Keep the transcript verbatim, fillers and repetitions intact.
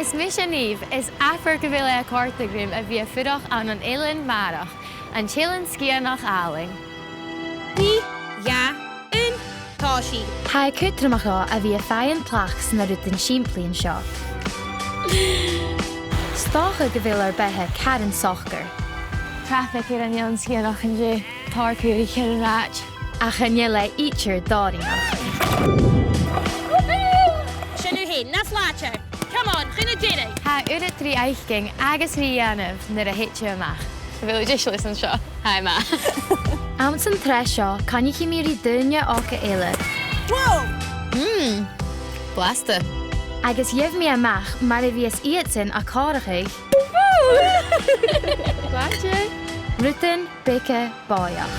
Is mise Niamh, is abair gu bheil e a' còrdadh rium a bhith a' fuireach ann an Eilean Màireach, an t-Eilean Sgitheanach àlainn. Trì, dhà, aon, tòisich. Tha e cudromach dhomh a bhith a' faighinn tlachd sna rudan sìmplidh an seo. 'S dòcha gu bheil ur beatha caran socair. Traffic air an Eilean Sgitheanach an-dè, tòrr caoraich air an rathad. Ach chan eil e idir dòrainneach. Sin thu fhèin, nas làidire. Come on, chun na deireadh. Tha uiread ri fhaicinn agus ri dhèanamh nuair a thèid thu a-mach. A bheil thu deiseil airson seo? Tha e math. Anns an t-sreath seo, coinnichidh mi ri daoine òga eile. Whoa! Mm. Blasta. Agus gheibh mi a-mach mar a bhios iadsan a' comharrachadh. Blasta. Rudan beaga bòidheach.